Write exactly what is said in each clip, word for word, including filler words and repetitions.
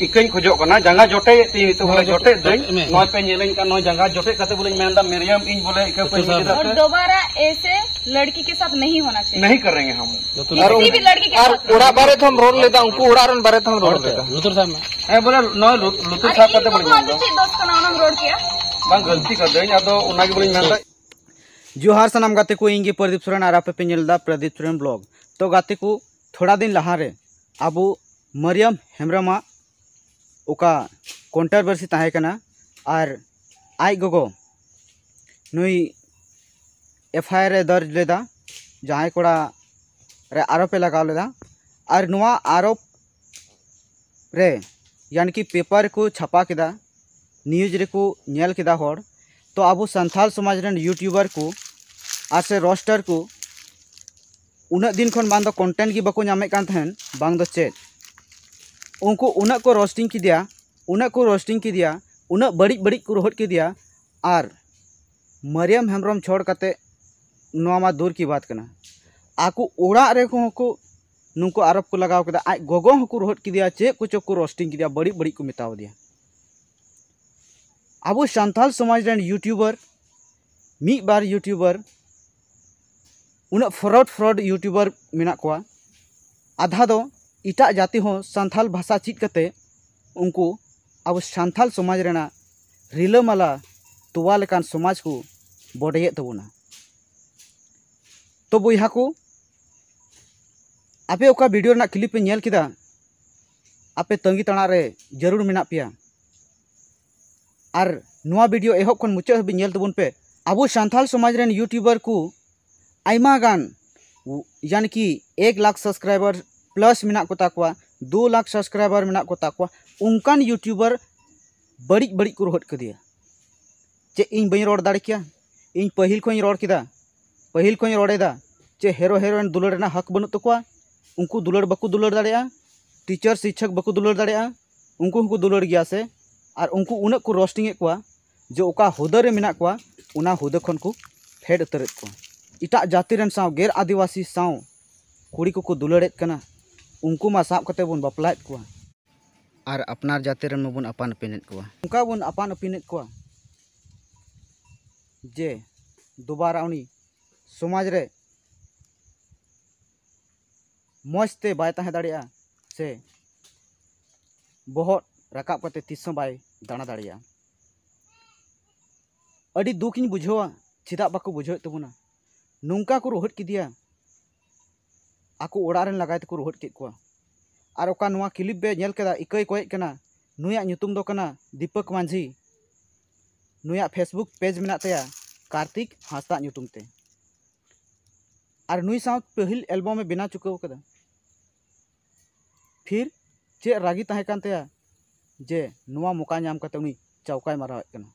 ᱤᱠᱟᱹᱧ ᱠᱷᱚᱡᱚᱜ ᱠᱟᱱᱟ, ᱡᱟᱸᱜᱟ ᱡᱚᱴᱮᱫ ᱛᱤᱧ ᱱᱤᱛᱚᱜ ᱵᱚᱞᱮ ᱡᱚᱴᱮᱫ ᱫᱟᱹᱧ᱾ ᱱᱚᱜᱼᱚᱭ ᱯᱮ ᱧᱮᱞᱟᱹᱧ ᱠᱟᱱ, ᱱᱚᱣᱟ ᱡᱟᱸᱜᱟ ᱡᱚᱴᱮᱫ ᱠᱟᱛᱮ ᱵᱚᱞᱮᱧ ᱢᱮᱱᱫᱟ, ᱢᱤᱨᱤᱭᱟᱢ, ᱤᱧ ᱵᱚᱞᱮ ᱤᱠᱟᱹ ᱠᱚᱧ ᱪᱮᱫᱟᱜ ᱯᱮ? दोबारा ऐसे लड़की के साथ नहीं होना चाहिए। नहीं करेंगे हम। ᱟᱨ ᱠᱤᱥᱤ ᱵᱷᱤ ᱞᱟᱲᱠᱤ ᱠᱮ ᱥᱟᱛᱷ ᱚᱲᱟᱜ ᱵᱟᱨᱮ ᱛᱮᱦᱚᱸ ᱨᱚᱲ ᱞᱮᱫᱟ, ᱩᱱᱠᱩ ᱚᱲᱟᱜ ᱨᱮᱱ ᱵᱟᱨᱮ ᱛᱮᱦᱚᱸ ᱨᱚᱲ ᱞᱮᱫᱟ᱾ ᱞᱩᱛᱩᱨ ᱥᱟᱵ ᱢᱮ᱾ ᱦᱮᱸ, ᱵᱚᱞᱮ ᱱᱚᱣᱟ ᱞᱩ-, ᱞᱩᱛᱩᱨ ᱟᱨ ᱥᱟᱵ ᱤᱧ ᱠᱟᱛᱮ ᱵᱚᱞᱮ ᱵᱟᱵᱟ ᱢᱮᱱᱫᱟ᱾ ᱪᱮᱫ ᱫᱳᱥ ᱠᱟᱱᱟ, ᱚᱱᱟᱢ ᱨᱚᱲ ᱠᱮᱭᱟ? ᱵᱟᱝ, ᱜᱟᱹᱞᱛᱤ ᱠᱟᱹᱫᱟᱹᱧ, ᱟᱫᱚ ᱚᱱᱟᱜᱮ ᱵᱚᱞᱮᱧ ᱢᱮᱱᱫᱟ᱾ ᱡᱚᱦᱟᱨ ᱥᱟᱱᱟᱢ ᱜᱟᱛᱮ ᱠᱚ, ᱤᱧ ᱜᱮ ᱯᱨᱚᱫᱤᱯ ᱥᱚᱨᱮᱱ ᱟᱨ ᱟᱯᱮ ᱯᱮ ᱧᱮᱞ ᱮᱫᱟ ᱯᱨᱚᱫᱤᱯ ᱥᱚᱨᱮᱱ ᱵᱞᱚᱜ᱾ ᱛᱚ ᱜᱟᱛᱮ ᱠᱚ, ᱛᱷᱚᱲᱟ ᱫᱤᱱ ᱞᱟᱦᱟ ᱨᱮ ᱟᱵᱚ ᱢᱟᱨᱤᱭᱟᱢ ᱦᱮᱢᱵᱨᱚᱢᱟᱜ ᱚᱠᱟ ᱠᱚᱱᱴᱨᱳᱵᱷᱟᱨᱥᱤ ᱛᱟᱦᱮᱸ ᱠᱟᱱᱟ, ᱟᱨ ᱟᱡ ᱜᱚᱜᱚ ᱱᱩᱭ ᱮᱯᱷ ᱟᱭ ᱟᱨ ᱮ ᱫᱚᱨᱡᱽ ᱞᱮᱫᱟ, ᱡᱟᱦᱟᱸᱭ ᱠᱚᱲᱟ ᱨᱮ ᱟᱨᱳᱯ ᱮ ᱞᱟᱜᱟᱣ ᱞᱮᱫᱟ᱾ ᱟᱨ ᱱᱚᱣᱟ ᱟᱨᱳᱯ ᱨᱮ, ᱭᱟᱱᱤ ᱠᱤ ᱯᱮᱯᱟᱨ ᱨᱮᱠᱚ ᱪᱷᱟᱯᱟ ᱠᱮᱫᱟ, ᱱᱤᱭᱩᱡᱽ ᱨᱮᱠᱚ ᱧᱮᱞ ᱠᱮᱫᱟ ᱦᱚᱲ, ᱛᱚ ᱟᱵᱚ ᱥᱟᱱᱛᱟᱲ ᱥᱚᱢᱟᱡᱽ ᱨᱮᱱ ᱭᱩᱴᱩᱵᱟᱨ ᱠᱚ ᱟᱨ ᱥᱮ ᱨᱳᱥᱴᱟᱨ ᱠᱚ ᱩᱱᱟᱹᱜ ᱫᱤᱱ ᱠᱷᱚᱱ ᱵᱟᱝ ᱫᱚ ᱠᱚᱱᱴᱮᱱᱴ ᱜᱮ ᱵᱟᱠᱚ ᱧᱟᱢᱮᱫ ᱠᱟᱱ ᱛᱟᱦᱮᱱ, ᱵᱟᱝ ᱫᱚ ᱪᱮᱫ, ᱩᱱᱠᱩ ᱩᱱᱟᱹᱜ ᱠᱚ ᱨᱳᱥᱴᱤᱝ ᱠᱮᱫᱮᱭᱟ, ᱩᱱᱟᱹᱜ ᱠᱚ ᱨᱳᱥᱴᱤᱝ ᱠᱮᱫᱮᱭᱟ, ᱩᱱᱟᱹᱜ ᱵᱟᱹᱲᱤᱡ ᱵᱟᱹᱲᱤᱡ ᱠᱚ ᱨᱚᱦᱚᱫ ᱠᱮᱫᱮᱭᱟ᱾ ᱟᱨ ᱢᱟᱨᱤᱭᱟᱢ ᱦᱮᱢᱵᱨᱚᱢ ᱪᱷᱚᱲ ᱠᱟᱛᱮ, ᱱᱚᱣᱟ ᱢᱟ ᱫᱩᱨ ᱠᱤ ᱵᱟᱛ ᱠᱟᱱᱟ, ᱟᱠᱚ ᱚᱲᱟᱜ ᱨᱮ ᱠᱚᱦᱚᱸ ᱠᱚ ᱱᱩᱠᱩ ᱟᱨᱳᱯ ᱠᱚ ᱞᱟᱜᱟᱣ ᱠᱮᱫᱟ᱾ ᱟᱡ ᱜᱚᱜᱚ ᱦᱚᱸᱠᱚ ᱨᱚᱦᱚᱫ ᱠᱮᱫᱮᱭᱟ, ᱪᱮᱫ ᱠᱚᱪᱚ ᱠᱚ ᱨᱳᱥᱴᱤᱝ ᱠᱮᱫᱮᱭᱟ, ᱵᱟᱹᱲᱤᱡ ᱵᱟᱹᱲᱤᱡ ᱠᱚ ᱢᱮᱛᱟᱣ ᱫᱮᱭᱟ᱾ ᱟᱵᱚ ᱥᱟᱱᱛᱟᱲ ᱥᱚᱢᱟᱡᱽ ᱨᱮᱱ ᱭᱩᱴᱩᱵᱟᱨ, ᱢᱤᱫ ᱵᱟᱨ ᱭᱩᱴᱩᱵᱟᱨ, ᱩᱱᱟᱹᱜ ᱯᱷᱨᱚᱰ ᱯᱷᱨᱚᱰ ᱭᱩᱴᱩᱵᱟᱨ ᱢᱮᱱᱟᱜ ᱠᱚᱣᱟ᱾ ᱟᱫᱷᱟ ᱫᱚ ᱮᱴᱟᱜ ᱡᱟᱹᱛᱤ ᱦᱚᱸ ᱥᱟᱱᱛᱟᱲ ᱵᱷᱟᱥᱟ ᱪᱮᱫ ᱠᱟᱛᱮ ᱩᱱᱠᱩ ᱟᱵᱚ ᱥᱟᱱᱛᱟᱲ ᱥᱚᱢᱟᱡᱽ ᱨᱮᱱᱟᱜ ᱨᱤᱞᱟᱹᱢᱟᱞᱟ ᱛᱚᱣᱟ ᱞᱮᱠᱟᱱ ᱥᱚᱢᱟᱡᱽ ᱠᱚ ᱵᱚᱰᱮᱭᱮᱫ ᱛᱟᱵᱚᱱᱟ᱾ ᱛᱚ ᱵᱚᱭᱦᱟ ᱠᱚ, ᱟᱯᱮ ᱚᱠᱟ ᱵᱷᱤᱰᱤᱭᱳ ᱨᱮᱱᱟᱜ ᱠᱞᱤᱯ ᱯᱮ ᱧᱮᱞ ᱠᱮᱫᱟ, ᱟᱯᱮ ᱛᱟᱺᱜᱤ ᱛᱟᱲᱟᱜ ᱨᱮ ᱡᱟᱹᱨᱩᱲ ᱢᱮᱱᱟᱜ ᱯᱮᱭᱟ᱾ ᱟᱨ ᱱᱚᱣᱟ ᱵᱷᱤᱰᱤᱭᱳ ᱮᱦᱚᱵ ᱠᱷᱚᱱ ᱢᱩᱪᱟᱹᱫ ᱦᱟᱹᱵᱤᱡ ᱧᱮᱞ ᱛᱟᱵᱚᱱ ᱯᱮ᱾ ᱟᱵᱚ ᱥᱟᱱᱛᱟᱲ ᱥᱚᱢᱟᱡᱽ ᱨᱮᱱ ᱭᱩᱴᱩᱵᱟᱨ ᱠᱚ ᱟᱭᱢᱟ ᱜᱟᱱ, ᱭᱟᱱᱤ ᱠᱤ ᱮᱠ ᱞᱟᱠᱷ ᱥᱟᱵᱥᱠᱨᱟᱭᱵᱟᱨ ᱯᱞᱟᱥ ᱢᱮᱱᱟᱜ ᱠᱚᱛᱟ ᱠᱚᱣᱟ, ᱫᱩ ᱞᱟᱠᱷ ᱥᱟᱵᱥᱠᱨᱟᱭᱵᱟᱨ ᱢᱮᱱᱟᱜ ᱠᱚᱛᱟ ᱠᱚᱣᱟ, ᱚᱱᱠᱟᱱ ᱭᱩᱴᱩᱵᱟᱨ ᱵᱟᱹᱲᱤᱡ ᱵᱟᱹᱲᱤᱡ ᱠᱚ ᱨᱚᱦᱚᱫ ᱠᱮᱫᱮᱭᱟ᱾ ᱪᱮᱫ ᱤᱧ ᱵᱟᱹᱧ ᱨᱚᱲ ᱫᱟᱲᱮ ᱠᱮᱭᱟ? ᱤᱧ ᱯᱟᱹᱦᱤᱞ ᱠᱷᱚᱱᱤᱧ ᱨᱚᱲ ᱠᱮᱫᱟ, ᱯᱟᱹᱦᱤᱞ ᱠᱷᱚᱱᱤᱧ ᱨᱚᱲᱮᱫᱟ᱾ ᱪᱮᱫ ᱦᱮᱨᱳ ᱦᱮᱨᱳᱭᱤᱱ ᱫᱩᱞᱟᱹᱲ ᱨᱮᱱᱟᱜ ᱦᱚᱠ ᱵᱟᱹᱱᱩᱜ ᱛᱟᱠᱚᱣᱟ? ᱩᱱᱠᱩ ᱫᱩᱞᱟᱹᱲ ᱵᱟᱠᱚ ᱫᱩᱞᱟᱹᱲ ᱫᱟᱲᱮᱭᱟᱜᱼᱟ? ᱴᱤᱪᱟᱨ ᱥᱤᱠᱪᱷᱚᱠ ᱵᱟᱠᱚ ᱫᱩᱞᱟᱹᱲ ᱫᱟᱲᱮᱭᱟᱜᱼᱟ? ᱩᱱᱠᱩ ᱦᱚᱸᱠᱚ ᱫᱩᱞᱟᱹᱲ ᱜᱮᱭᱟ ᱥᱮ? ᱟᱨ ᱩᱱᱠᱩ ᱩᱱᱟᱹᱜ ᱠᱚ ᱨᱳᱥᱴᱤᱝ ᱮᱫ ᱠᱚᱣᱟ ᱡᱮ ᱚᱠᱟ ᱦᱩᱫᱟᱹ ᱨᱮ ᱢᱮᱱᱟᱜ ᱠᱚᱣᱟ, ᱚᱱᱟ ᱦᱩᱫᱟᱹ ᱠᱷᱚᱱ ᱠᱚ ᱯᱷᱮᱰ ᱩᱛᱟᱹᱨᱮᱫ ᱠᱚᱣᱟ᱾ ᱮᱴᱟᱜ ᱡᱟᱹᱛᱤ ᱨᱮᱱ ᱥᱟᱶ, ᱜᱮᱨ ᱟᱹᱫᱤᱵᱟᱹᱥᱤ ᱥᱟᱶ ᱠᱩᱲᱤ ᱠᱚᱠᱚ ᱫᱩᱞᱟᱹᱲᱮᱫ ᱠᱟᱱᱟ, ᱩᱱᱠᱩ ᱢᱟ ᱥᱟᱵ ᱠᱟᱛᱮ ᱵᱚᱱ ᱵᱟᱯᱞᱟᱭᱮᱫ ᱠᱚᱣᱟ᱾ ᱟᱨ ᱟᱯᱱᱟᱨ ᱡᱟᱹᱛᱤ ᱨᱮᱱ ᱢᱟᱵᱚᱱ ᱟᱯᱟᱱ ᱟᱹᱯᱤᱱᱮᱫ ᱠᱚᱣᱟ᱾ ᱚᱱᱠᱟ ᱵᱚᱱ ᱟᱯᱟᱱ ᱟᱹᱯᱤᱱᱮᱫ ᱠᱚᱣᱟ ᱡᱮ ᱫᱩᱵᱟᱨᱟ ᱩᱱᱤ ᱥᱚᱢᱟᱡᱽ ᱨᱮ ᱢᱚᱡᱽ ᱛᱮ ᱵᱟᱭ ᱛᱟᱦᱮᱸ ᱫᱟᱲᱮᱭᱟᱜᱼᱟ, ᱥᱮ ᱵᱚᱦᱚᱜ ᱨᱟᱠᱟᱵ ᱠᱟᱛᱮ ᱛᱤᱥ ᱦᱚᱸ ᱵᱟᱭ ᱫᱟᱬᱟ ᱫᱟᱲᱮᱭᱟᱜᱼᱟ᱾ ᱟᱹᱰᱤ ᱫᱩᱠ ᱤᱧ ᱵᱩᱡᱷᱟᱹᱣᱟ, ᱪᱮᱫᱟᱜ ᱵᱟᱠᱚ ᱵᱩᱡᱷᱟᱹᱣᱮᱫ ᱛᱟᱵᱚᱱᱟ᱾ ᱱᱚᱝᱠᱟ ᱠᱚ ᱨᱩᱦᱮᱫ ᱠᱮᱫᱮᱭᱟ, ᱟᱠᱚ ᱚᱲᱟᱜ ᱨᱮᱱ ᱞᱟᱜᱟᱭ ᱛᱮᱠᱚ ᱨᱩᱦᱮᱫ ᱠᱮᱫ ᱠᱚᱣᱟ᱾ ᱟᱨ ᱚᱠᱟ ᱱᱚᱣᱟ clip ᱯᱮ ᱧᱮᱞ ᱠᱮᱫᱟ, ᱤᱠᱟᱹᱭ ᱠᱚᱭᱮᱫ ᱠᱟᱱᱟ, ᱱᱩᱭᱟᱜ ᱧᱩᱛᱩᱢ ᱫᱚ ᱠᱟᱱᱟ ᱫᱤᱯᱚᱠ ᱢᱟᱹᱡᱷᱤ᱾ ᱱᱩᱭᱟᱜ Facebook page ᱢᱮᱱᱟᱜ ᱛᱟᱭᱟ ᱠᱟᱨᱛᱤᱠ ᱦᱟᱸᱥᱫᱟᱜ ᱧᱩᱛᱩᱢ ᱛᱮ᱾ ᱟᱨ ᱱᱩᱭ ᱥᱟᱶ ᱯᱟᱹᱦᱤᱞ album ᱮ ᱵᱮᱱᱟᱣ ᱪᱩᱠᱟᱹᱣ ᱠᱟᱫᱟ᱾ ᱯᱷᱤᱨ ᱪᱮᱫ ᱨᱟᱹᱜᱤ ᱛᱟᱦᱮᱸ ᱠᱟᱱ ᱛᱟᱭᱟ ᱡᱮ ᱱᱚᱣᱟ ᱢᱚᱠᱟ ᱧᱟᱢ ᱠᱟᱛᱮ ᱩᱱᱤ ᱪᱟᱣᱠᱟᱭ ᱢᱟᱨᱟᱣᱮᱫ ᱠᱟᱱᱟ?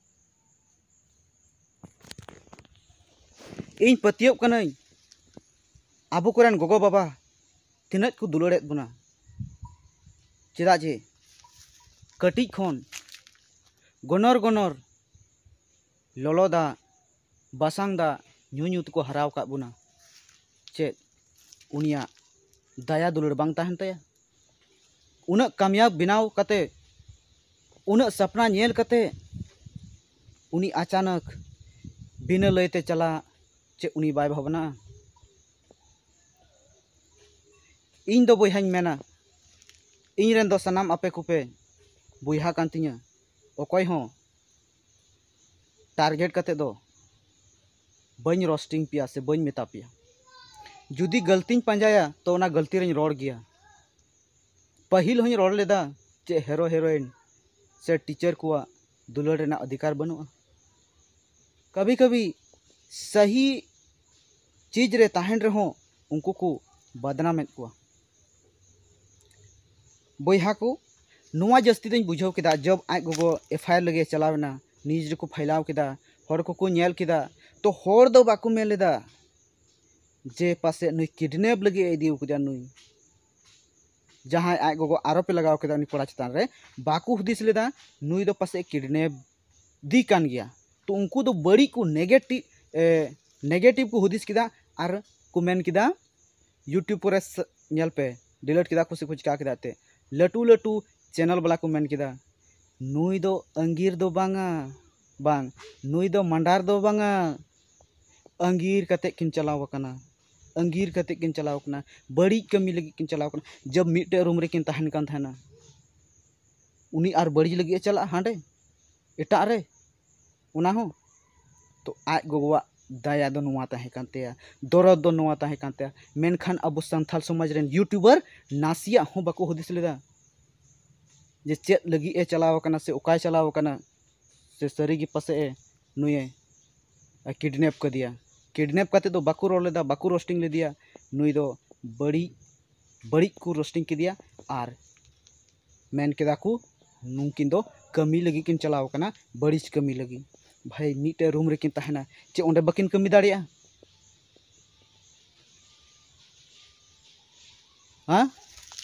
ᱤᱧ ᱯᱟᱹᱛᱭᱟᱹᱜ ᱠᱟᱹᱱᱟᱹᱧ, ᱟᱵᱚ ᱠᱚᱨᱮᱱ ᱜᱚᱜᱚ ᱵᱟᱵᱟ ᱛᱤᱱᱟᱹᱜ ᱠᱚ ᱫᱩᱞᱟᱹᱲᱮᱫ ᱵᱚᱱᱟ, ᱪᱮᱫᱟᱜ ᱡᱮ ᱠᱟᱹᱴᱤᱡ ᱠᱷᱚᱱ ᱜᱚᱱᱚᱨ ᱜᱚᱱᱚᱨ ᱞᱚᱞᱚ ᱫᱟᱜ, ᱵᱟᱥᱟᱝ ᱫᱟᱜ ᱧᱩ ᱧᱩ ᱛᱮᱠᱚ ᱦᱟᱨᱟᱣ ᱟᱠᱟᱫ ᱵᱚᱱᱟ᱾ ᱪᱮᱫ ᱩᱱᱤᱭᱟᱜ ᱫᱟᱭᱟ ᱫᱩᱞᱟᱹᱲ ᱵᱟᱝ ᱛᱟᱦᱮᱱ ᱛᱟᱭᱟ? ᱩᱱᱟᱹᱜ ᱠᱟᱢᱭᱟᱵ ᱵᱮᱱᱟᱣ ᱠᱟᱛᱮ, ᱩᱱᱟᱹᱜ ᱥᱟᱯᱱᱟ ᱧᱮᱞ ᱠᱟᱛᱮ, ᱩᱱᱤ ᱟᱪᱟᱱᱚᱠ ᱵᱤᱱᱟᱹ ᱞᱟᱹᱭᱛᱮ ᱪᱟᱞᱟᱜ, ᱪᱮᱫ ᱩᱱᱤ ᱵᱟᱭ ᱵᱷᱟᱵᱽᱱᱟᱜᱼᱟ? ᱤᱧ ᱫᱚ ᱵᱚᱭᱦᱟᱧ ᱢᱮᱱᱟ, ᱤᱧ ᱨᱮᱱ ᱫᱚ ᱥᱟᱱᱟᱢ ᱟᱯᱮ ᱠᱚᱯᱮ ᱵᱚᱭᱦᱟ ᱠᱟᱱ ᱛᱤᱧᱟᱹ, ᱚᱠᱚᱭ ᱦᱚᱸ target ᱠᱟᱛᱮ ᱫᱚ ᱵᱟᱹᱧ roasting ᱯᱮᱭᱟ ᱥᱮ ᱵᱟᱹᱧ ᱢᱮᱛᱟ ᱯᱮᱭᱟ᱾ ᱡᱩᱫᱤ ᱜᱟᱹᱞᱛᱤᱧ ᱯᱟᱸᱡᱟᱭᱟ ᱛᱚ ᱚᱱᱟ ᱜᱟᱹᱞᱛᱤ ᱨᱮᱧ ᱨᱚᱲ ᱜᱮᱭᱟ᱾ ᱯᱟᱹᱦᱤᱞ ᱦᱚᱸᱧ ᱨᱚᱲ ᱞᱮᱫᱟ ᱪᱮᱫ ᱦᱮᱨᱳ ᱦᱮᱨᱳᱭᱤᱱ ᱥᱮ ᱴᱤᱪᱟᱨ ᱠᱚᱣᱟᱜ ᱫᱩᱞᱟᱹᱲ ᱨᱮᱱᱟᱜ ᱚᱫᱷᱤᱠᱟᱨ ᱵᱟᱹᱱᱩᱜᱼᱟ᱾ ᱠᱟᱵᱷᱤ ᱠᱟᱵᱷᱤ ᱥᱟᱦᱤ ᱪᱤᱡᱽ ᱨᱮ ᱛᱟᱦᱮᱱ ᱨᱮᱦᱚᱸ ᱩᱱᱠᱩ ᱠᱚ ᱵᱟᱫᱱᱟᱢᱮᱫ ᱠᱚᱣᱟ᱾ ᱵᱚᱭᱦᱟ ᱠᱚ, ᱱᱚᱣᱟ ᱡᱟᱹᱥᱛᱤ ᱫᱚᱧ ᱵᱩᱡᱷᱟᱹᱣ ᱠᱮᱫᱟ ᱡᱚᱵ ᱟᱡ ᱜᱚᱜᱚ FIR ᱞᱟᱹᱜᱤᱫ ᱮ ᱪᱟᱞᱟᱣ ᱮᱱᱟ, news ᱨᱮᱠᱚ ᱯᱷᱟᱭᱞᱟᱣ ᱠᱮᱫᱟ, ᱦᱚᱲ ᱠᱚᱠᱚ ᱧᱮᱞ ᱠᱮᱫᱟ, ᱛᱚ ᱦᱚᱲ ᱫᱚ ᱵᱟᱠᱚ ᱢᱮᱱ ᱞᱮᱫᱟ ᱡᱮ ᱯᱟᱥᱮᱡ ᱱᱩᱭ kidnap ᱞᱟᱹᱜᱤᱫ ᱮ ᱤᱫᱤ ᱠᱟᱫᱮᱭᱟ᱾ ᱱᱩᱭ ᱡᱟᱦᱟᱸᱭ ᱟᱡ ᱜᱚᱜᱚ ᱟᱨᱳᱯ ᱮ ᱞᱟᱜᱟᱣ ᱠᱮᱫᱟ ᱩᱱᱤ ᱠᱚᱲᱟ ᱪᱮᱛᱟᱱ ᱨᱮ, ᱵᱟᱠᱚ ᱦᱩᱫᱤᱥ ᱞᱮᱫᱟ ᱱᱩᱭ ᱫᱚ ᱯᱟᱥᱮᱡ kidnap ᱫᱤ ᱠᱟᱱ ᱜᱮᱭᱟ᱾ ᱛᱚ ᱩᱱᱠᱩ ᱫᱚ ᱵᱟᱹᱲᱤᱡ ᱠᱚ negative, ᱮ, negative ᱠᱚ ᱦᱩᱫᱤᱥ ᱠᱮᱫᱟ ᱟᱨ ᱠᱚ ᱢᱮᱱ ᱠᱮᱫᱟ YouTube ᱠᱚᱨᱮ ᱥ-, ᱧᱮᱞ ᱯᱮ, delete ᱠᱮᱫᱟ ᱠᱚ ᱥᱮ ᱠᱚ ᱪᱤᱠᱟ ᱠᱮᱫᱟ᱾ ᱛᱮ ᱞᱟᱹᱴᱩ ᱞᱟᱹᱴᱩ ᱪᱮᱱᱮᱞ ᱵᱟᱞᱟ ᱠᱚ ᱢᱮᱱ ᱠᱮᱫᱟ, ᱱᱩᱭ ᱫᱚ ᱟᱸᱜᱤᱨ ᱫᱚ ᱵᱟᱝᱟ, ᱵᱟᱝ, ᱱᱩᱭ ᱫᱚ ᱢᱟᱸᱰᱟᱨ ᱫᱚ ᱵᱟᱝᱟ, ᱟᱸᱜᱤᱨ ᱠᱟᱛᱮ ᱠᱤᱱ ᱪᱟᱞᱟᱣ ᱟᱠᱟᱱᱟ, ᱟᱸᱜᱤᱨ ᱠᱟᱛᱮ ᱠᱤᱱ ᱪᱟᱞᱟᱣ ᱟᱠᱟᱱᱟ, ᱵᱟᱹᱲᱤᱡ ᱠᱟᱹᱢᱤ ᱞᱟᱹᱜᱤᱫ ᱠᱤᱱ ᱪᱟᱞᱟᱣ ᱟᱠᱟᱱᱟ᱾ ᱡᱟᱵ ᱢᱤᱫᱴᱮᱡ ᱨᱩᱢ ᱨᱮᱠᱤᱱ ᱛᱟᱦᱮᱱ ᱠᱟᱱ ᱛᱟᱦᱮᱱᱟ, ᱩᱱᱤ ᱟᱨ ᱵᱟᱹᱲᱤᱡ ᱞᱟᱹᱜᱤᱫ ᱮ ᱪᱟᱞᱟᱜᱼᱟ ᱦᱟᱸᱰᱮ ᱮᱴᱟᱜ ᱨᱮ? ᱚᱱᱟ ᱦᱚᱸ ᱛᱚ ᱟᱡ ᱜᱚᱜᱚᱣᱟᱜ ᱫᱟᱭᱟ ᱫᱚ ᱱᱚᱣᱟ ᱛᱟᱦᱮᱸ ᱠᱟᱱ ᱛᱟᱭᱟ, ᱫᱚᱨᱚᱫ ᱫᱚ ᱱᱚᱣᱟ ᱛᱟᱦᱮᱸ ᱠᱟᱱ ᱛᱟᱭᱟ᱾ ᱢᱮᱱᱠᱷᱟᱱ ᱟᱵᱚ ᱥᱟᱱᱛᱟᱲ ᱥᱚᱢᱟᱡᱽ ᱨᱮᱱ ᱤᱭᱩᱴᱩᱵᱟᱨ ᱱᱟᱥᱮᱭᱟᱜ ᱦᱚᱸ ᱵᱟᱠᱚ ᱦᱩᱫᱤᱥ ᱞᱮᱫᱟ ᱡᱮ ᱪᱮᱫ ᱞᱟᱹᱜᱤᱫ ᱮ ᱪᱟᱞᱟᱣ ᱟᱠᱟᱱᱟ ᱥᱮ ᱚᱠᱟᱭ ᱪᱟᱞᱟᱣ ᱟᱠᱟᱱᱟ, ᱥᱮ ᱥᱟᱹᱨᱤ ᱜᱮ ᱯᱟᱥᱮᱡ ᱮ ᱱᱩᱭᱮ ᱠᱤᱰᱱᱮᱯ ᱠᱟᱫᱮᱭᱟ᱾ ᱠᱤᱰᱱᱮᱯ ᱠᱟᱛᱮ ᱫᱚ ᱵᱟᱠᱚ ᱨᱚᱲ ᱞᱮᱫᱟ, ᱵᱟᱠᱚ ᱨᱳᱥᱴᱤᱝ ᱞᱮᱫᱮᱭᱟ, ᱱᱩᱭ ᱫᱚ ᱵᱟᱹᱲᱤᱡ, ᱵᱟᱹᱲᱤᱡ ᱠᱚ ᱨᱳᱥᱴᱤᱝ ᱠᱮᱫᱮᱭᱟ᱾ ᱟᱨ ᱢᱮᱱ ᱠᱮᱫᱟ ᱠᱚ ᱱᱩᱝᱠᱤᱱ ᱫᱚ ᱠᱟᱹᱢᱤ ᱞᱟᱹᱜᱤᱫ ᱠᱤᱱ ᱪᱟᱞᱟᱣ ᱟᱠᱟᱱᱟ, ᱵᱟᱹᱲᱤᱡ ᱠᱟᱹᱢᱤ ᱞᱟᱹᱜᱤᱫ᱾ ᱵᱷᱟᱭ, ᱢᱤᱫᱴᱮᱡ ᱨᱩᱢ ᱨᱮᱠᱤᱱ ᱛᱟᱦᱮᱱᱟ, ᱪᱮᱫ ᱚᱸᱰᱮ ᱵᱟᱹᱠᱤᱱ ᱠᱟᱹᱢᱤ ᱫᱟᱲᱮᱭᱟᱜᱼᱟ? ᱦᱮᱸ?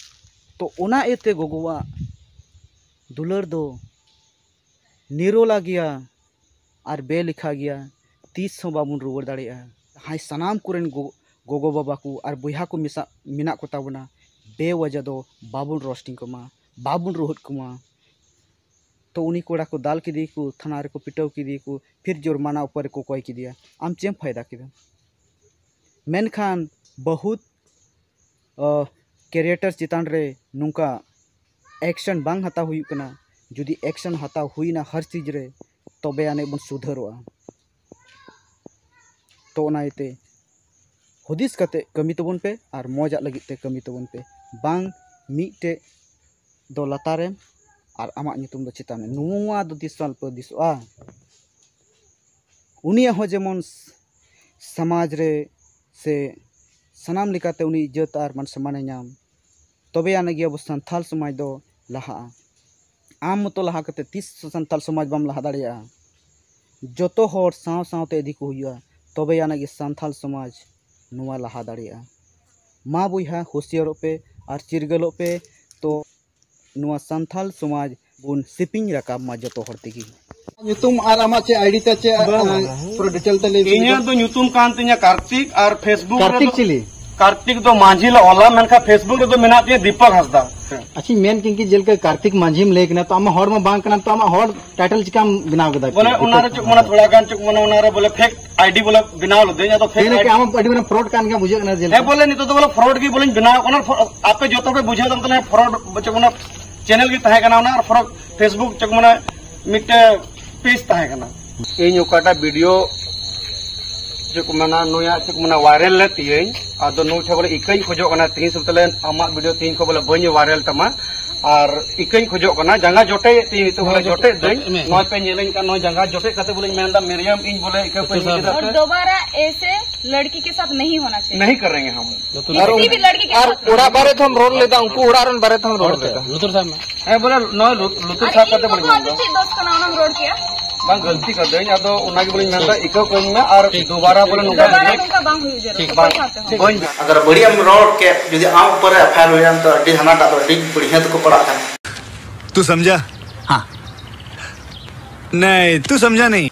ᱛᱚ ᱚᱱᱟ ᱤᱭᱟᱹᱛᱮ ᱜᱚᱜᱚᱣᱟᱜ ᱫᱩᱞᱟᱹᱲ ᱫᱚ ᱱᱤᱨᱚᱞᱟ ᱜᱮᱭᱟ ᱟᱨ ᱵᱮᱞᱮᱠᱷᱟ ᱜᱮᱭᱟ, ᱛᱤᱥ ᱦᱚᱸ ᱵᱟᱵᱚᱱ ᱨᱩᱣᱟᱹᱲ ᱫᱟᱲᱮᱭᱟᱜᱼᱟ᱾ ᱡᱟᱦᱟᱸᱭ ᱥᱟᱱᱟᱢ ᱠᱚᱨᱮᱱ ᱜᱚ-, ᱜᱚᱜᱚᱼᱵᱟᱵᱟ ᱠᱚ ᱟᱨ ᱵᱚᱭᱦᱟ ᱠᱚ ᱢᱮᱥᱟ ᱢᱮᱱᱟᱜ ᱠᱚᱛᱟ ᱵᱚᱱᱟ, ᱵᱮᱣᱟᱡᱟ ᱫᱚ ᱵᱟᱵᱚᱱ ᱨᱳᱥᱴᱤᱝ ᱠᱚᱢᱟ, ᱵᱟᱵᱚᱱ ᱨᱩᱦᱮᱫ ᱠᱚᱢᱟ᱾ ᱛᱚ ᱩᱱᱤ ᱠᱚᱲᱟ ᱠᱚ ᱫᱟᱞ ᱠᱮᱫᱮᱭᱟᱠᱚ, ᱛᱷᱟᱱᱟ ᱨᱮᱠᱚ ᱯᱤᱴᱟᱹᱣ ᱠᱮᱫᱮᱭᱟᱠᱚ, ᱯᱷᱤᱨ ᱡᱩᱨᱢᱟᱱᱟ ᱩᱯᱚᱨ ᱨᱮᱠᱚ ᱠᱚᱭ ᱠᱮᱫᱮᱭᱟ᱾ ᱟᱢ ᱪᱮᱫ ᱮᱢ ᱯᱷᱟᱭᱫᱟ ᱠᱮᱫᱟ? ᱢᱮᱱᱠᱷᱟᱱ ᱵᱚᱦᱩᱛ ᱠᱮᱨᱤᱭᱮᱴᱟᱨ ᱪᱮᱛᱟᱱ ᱨᱮ ᱱᱚᱝᱠᱟ ᱮᱠᱥᱮᱱ ᱵᱟᱝ ᱦᱟᱛᱟᱣ ᱦᱩᱭᱩᱜ ᱠᱟᱱᱟ᱾ ᱡᱩᱫᱤ ᱮᱠᱥᱮᱱ ᱦᱟᱛᱟᱣ ᱦᱩᱭᱱᱟ ᱦᱟᱨ ᱪᱤᱡᱽ ᱨᱮ, ᱛᱚᱵᱮ ᱟᱹᱱᱤᱡ ᱵᱚᱱ ᱥᱩᱫᱷᱟᱹᱨᱚᱜᱼᱟ᱾ ᱛᱚ ᱚᱱᱟ ᱤᱭᱟᱹᱛᱮ ᱦᱩᱫᱤᱥ ᱠᱟᱛᱮ ᱠᱟᱹᱢᱤ ᱛᱟᱵᱚᱱ ᱯᱮ ᱟᱨ ᱢᱚᱡᱟᱜ ᱞᱟᱹᱜᱤᱫ ᱛᱮ ᱠᱟᱹᱢᱤ ᱛᱟᱵᱚᱱ ᱯᱮ, ᱵᱟᱝ ᱢᱤᱫᱴᱮᱡ ᱫᱚ ᱞᱟᱛᱟᱨ ᱨᱮᱢ ᱟᱨ ᱟᱢᱟᱜ ᱧᱩᱛᱩᱢ ᱫᱚ ᱪᱮᱛᱟᱱ ᱨᱮ, ᱱᱚᱣᱟ ᱫᱚ ᱛᱤᱥ ᱦᱚᱸ ᱟᱞᱚᱯᱮ ᱦᱩᱫᱤᱥᱚᱜᱼᱟ᱾ ᱩᱱᱤᱭᱟᱜ ᱦᱚᱸ ᱡᱮᱢᱚᱱ ᱥ-, ᱥᱚᱢᱟᱡᱽ ᱨᱮ ᱥᱮ ᱥᱟᱱᱟᱢ ᱞᱮᱠᱟᱛᱮ ᱩᱱᱤ ᱤᱡᱽᱡᱚᱛ ᱟᱨ ᱢᱟᱱ ᱥᱚᱱᱢᱟᱱᱮ ᱧᱟᱢ, ᱛᱚᱵᱮ ᱟᱱᱟᱜ ᱜᱮ ᱟᱵᱚ ᱥᱟᱱᱛᱟᱞ ᱥᱚᱢᱟᱡᱽ ᱫᱚ ᱞᱟᱦᱟᱜᱼᱟ᱾ ᱟᱢ ᱢᱚᱛᱚ ᱞᱟᱦᱟ ᱠᱟᱛᱮ ᱛᱤᱥ ᱥᱟᱱᱛᱟᱞ ᱥᱚᱢᱟᱡᱽ ᱵᱟᱢ ᱞᱟᱦᱟ ᱫᱟᱲᱮᱭᱟᱜᱼᱟ? ᱡᱚᱛᱚ ᱦᱚᱲ ᱥᱟᱶ ᱥᱟᱶᱛᱮ ᱤᱫᱤ ᱠᱚ ᱦᱩᱭᱩᱜᱼᱟ, ᱛᱚᱵᱮ ᱟᱱᱟᱜ ᱜᱮ ᱥᱟᱱᱛᱟᱞ ᱥᱚᱢᱟᱡᱽ ᱱᱚᱣᱟ ᱞᱟᱦᱟ ᱫᱟᱲᱮᱭᱟᱜᱼᱟ᱾ ᱢᱟ ᱵᱚᱭᱦᱟ, ᱦᱩᱥᱤᱭᱟᱨᱚᱜ ᱯᱮ ᱟᱨ ᱪᱤᱨᱜᱟᱹᱞᱚᱜ ᱯᱮ᱾ ᱛᱚ ᱱᱚᱣᱟ ᱥᱟᱱᱛᱟᱞ ᱥᱚᱢᱟᱡᱽ ᱵᱚᱱ ᱥᱮᱯᱮᱧ ᱨᱟᱠᱟᱵ ᱢᱟ ᱡᱚᱛᱚ ᱦᱚᱲ ᱛᱮᱜᱮ᱾ ᱧᱩᱛᱩᱢ ᱟᱨ ᱟᱢᱟᱜ ᱪᱮᱫ ᱟᱭᱰᱤ ᱛᱮ ᱪᱮᱫ, ᱵᱟᱝ, ᱟᱸ, ᱵᱟᱝ᱾ ᱯᱩᱨᱟᱹ ᱰᱤᱴᱮᱞ ᱛᱮ ᱞᱟᱹᱭ ᱤᱧᱟᱹᱜ ᱵᱤᱱ᱾ ᱫᱚ ᱧᱩᱛᱩᱢ ᱠᱟᱱ ᱛᱤᱧᱟ ᱠᱟᱨᱛᱤᱠ, ᱟᱨ Facebook ᱠᱟᱨᱛᱤᱠ ᱨᱮᱫᱚ ᱪᱤᱞᱤ? ᱠᱟᱨᱛᱤᱠ ᱫᱚ ᱢᱟᱹᱡᱷᱤ ᱞᱮ ᱚᱞᱟ, ᱢᱮᱱᱠᱷᱟᱱ Facebook ᱨᱮᱫᱚ ᱢᱮᱱᱟᱜ ᱛᱤᱧᱟᱹ ᱫᱤᱯᱚᱠ ᱦᱟᱸᱥᱫᱟ᱾ ᱟᱪᱪᱷᱟᱧ ᱢᱮᱱ ᱠᱤᱱ ᱠᱤ ᱡᱮᱞᱮᱠᱟ ᱠᱟᱨᱛᱤᱠ ᱢᱟᱹᱡᱷᱤᱢ ᱞᱟᱹᱭ ᱠᱟᱱᱟ, ᱛᱚ ᱟᱢᱟᱜ ᱦᱚᱲ ᱢᱟ ᱵᱟᱝ ᱠᱟᱱᱟᱢ, ᱛᱚ ᱟᱢᱟᱜ ᱦᱚᱲ title ᱪᱤᱠᱟᱢ ᱵᱮᱱᱟᱣ ᱠᱮᱫᱟ? ᱵᱚᱞᱮ ᱚᱱᱟ ᱨᱮ ᱪᱮᱫ ᱢᱟᱱᱮ ᱛᱷᱚᱲᱟ ᱜᱟᱱ ᱪᱮᱫ ᱢᱟᱱᱮ ᱚᱱᱟ ᱨᱮ ᱵᱚᱞᱮ fake ID ᱵᱚᱞᱮ ᱵᱮᱱᱟᱣ ᱞᱮᱫᱟᱹᱧ, ᱟᱫᱚ fake ᱛᱮᱦᱮᱧ ᱠᱤ ID ᱟᱢ ᱟᱹᱰᱤ ᱢᱟᱨᱟᱝ fraud ᱠᱟᱱ ᱜᱮᱭᱟ ᱵᱩᱡᱷᱟᱹᱜ ᱠᱟᱱᱟ ᱡᱮᱞᱮᱠᱟ᱾ ᱦᱮᱸ ᱵᱚᱞᱮ ᱱᱤᱛᱚᱜ ᱫᱚ ᱵᱚᱞᱮ fraud ᱜᱮ ᱵᱚᱞᱮᱧ ᱵᱮᱱᱟᱣ ᱠᱟᱱᱟ᱾ ᱟᱯᱮ ᱡᱚᱛᱚ ᱯᱮ ᱵᱩᱡᱷᱟᱹᱣ ᱫᱟ ᱛᱟᱦᱞᱮ fraud ᱪᱮᱫ ᱢᱟᱱᱮ channel ᱜᱮ ᱛᱟᱦᱮᱸ ᱠᱟᱱᱟ ᱚᱱᱟ, ᱟᱨ fraud Facebook ᱪᱮᱫ ᱢᱟᱱᱮ ᱢᱤᱫᱴᱮᱡ page ᱛᱟᱦᱮᱸ ᱠᱟᱱᱟ᱾ ᱤᱧ ᱚᱠᱟᱴᱟᱜ video ᱪᱮᱫ ᱠᱚ ᱢᱮᱱᱟ, ᱱᱩᱭᱟᱜ ᱪᱮᱫ ᱠᱚ ᱢᱮᱱᱟ, viral ᱞᱮᱫ ᱛᱤᱭᱟᱹᱧ, ᱟᱫᱚ ᱱᱩᱭ ᱴᱷᱮᱱ ᱵᱚᱞᱮ ᱤᱠᱟᱹᱧ ᱠᱷᱚᱡᱚᱜ ᱠᱟᱱᱟ, ᱛᱤᱦᱤᱧ ᱥᱩᱫᱷᱟᱹ ᱛᱟᱦᱞᱮ ᱟᱢᱟᱜ video ᱛᱤᱦᱤᱧ ᱠᱷᱚᱱ ᱵᱚᱞᱮ ᱵᱟᱹᱧ viral ᱛᱟᱢᱟ᱾ ᱟᱨ ᱤᱠᱟᱹᱧ ᱠᱷᱚᱡᱚᱜ ᱠᱟᱱᱟ, ᱡᱟᱸᱜᱟ ᱡᱚᱴᱮᱫ ᱛᱤᱧ ᱱᱤᱛᱚᱜ ᱵᱚᱞᱮ ᱡᱚᱴᱮᱫ ᱫᱟᱹᱧ, ᱱᱚᱜᱼᱚᱭ ᱯᱮ ᱧᱮᱞᱟᱹᱧ ᱠᱟᱱ, ᱱᱚᱜᱼᱚᱭ ᱡᱟᱸᱜᱟ ᱡᱚᱴᱮᱫ ᱠᱟᱛᱮ ᱵᱚᱞᱮᱧ ᱢᱮᱱᱫᱟ, ᱢᱤᱨᱤᱭᱟᱢ, ᱤᱧ ᱵᱚᱞᱮ ᱤᱠᱟᱹ ᱠᱷᱚᱡ ᱤᱧ ᱞᱟᱹᱭ ᱫᱟ, ᱟᱨ ᱫᱚᱵᱟᱨᱟ ᱮᱥᱮ ᱞᱟᱲᱠᱤ ᱠᱮ ᱥᱟᱛᱷ ᱱᱟᱦᱤ ᱦᱳᱱᱟ ᱪᱟᱦᱤᱭᱮ᱾ ᱱᱟᱦᱤ ᱠᱟᱨᱮᱸᱜᱮ ᱦᱟᱢ᱾ ᱟᱨ ᱠᱤᱥᱤ ᱵᱷᱤ ᱞᱟᱲᱠᱤ ᱠᱮ ᱟᱨ ᱥᱟᱛᱷ ᱚᱲᱟᱜ ᱵᱟᱨᱮ ᱛᱮᱦᱚᱸᱢ ᱨᱚᱲ ᱞᱮᱫᱟ, ᱩᱱᱠᱩ ᱚᱲᱟᱜ ᱨᱮᱱ ᱵᱟᱨᱮ ᱛᱮᱦᱚᱸᱢ ᱨᱚᱲ ᱞᱮᱫᱟ᱾ ᱞᱩᱛᱩᱨ ᱥᱟᱵ ᱢᱮ᱾ ᱦᱮᱸ, ᱵᱚᱞᱮ ᱱᱚᱜᱼᱚᱭ ᱞᱩ-, ᱞᱩᱛᱩᱨ ᱟᱨ ᱥᱟᱵ ᱤᱧ ᱠᱟᱛᱮ ᱵᱚᱞᱮ ᱵᱟᱵᱩ ᱢᱮᱱ ᱟᱫᱚ ᱫᱟ᱾ ᱪᱮᱫ ᱫᱚᱥ ᱠᱟᱱᱟ ᱚᱱᱟᱢ ᱨᱚᱲ ᱠᱮᱜᱼᱟ? ᱵᱟᱝ, ᱜᱟᱹᱞᱛᱤ ᱠᱟᱹᱫᱟᱹᱧ, ᱟᱫᱚ ᱚᱱᱟ ᱜᱮ ᱵᱚᱞᱮᱧ ᱢᱮᱱ ᱫᱟ, ᱤᱠᱟᱹ ᱠᱚᱧ ᱢᱮ ᱟᱨ ᱴᱷᱤᱠ᱾ ᱫᱩᱵᱟᱨᱟ ᱵᱚᱞᱮ ᱱᱚᱝᱠᱟ ᱫᱩᱵᱟᱨᱟ ᱵᱟᱝ ᱱᱚᱝᱠᱟ ᱵᱟᱝ ᱦᱩᱭᱩᱜ ᱡᱟᱹᱨᱩᱲ᱾ ᱴᱷᱤᱠ᱾ ᱚᱠᱚᱭ ᱥᱟᱶᱛᱮ ᱦᱚᱸ᱾ ᱵᱟᱹᱧ ᱢᱮᱱᱟ᱾ ᱟᱜᱟᱨ ᱵᱟᱹᱲᱤᱡ ᱮᱢ ᱨᱚᱲ ᱠᱮᱫ, ᱡᱩᱫᱤ ᱟᱢ ᱩᱯᱚᱨ ᱨᱮ FIR ᱦᱩᱭᱮᱱ, ᱛᱚ ᱟᱹᱰᱤ ᱦᱟᱱᱟᱴᱟᱜ ᱫᱚ ᱟᱹᱰᱤ ᱵᱟᱹᱲᱦᱤᱭᱟᱹ ᱛᱮᱠᱚ ᱯᱟᱲᱟᱜ ᱠᱟᱱᱟ᱾ ᱛᱩ ᱥᱟᱢᱡᱷᱟ? ᱦᱟᱸ᱾ ᱱᱟᱭ, ᱛᱩ ᱥᱟᱢᱡᱷᱟ ᱱᱟᱦᱤ᱾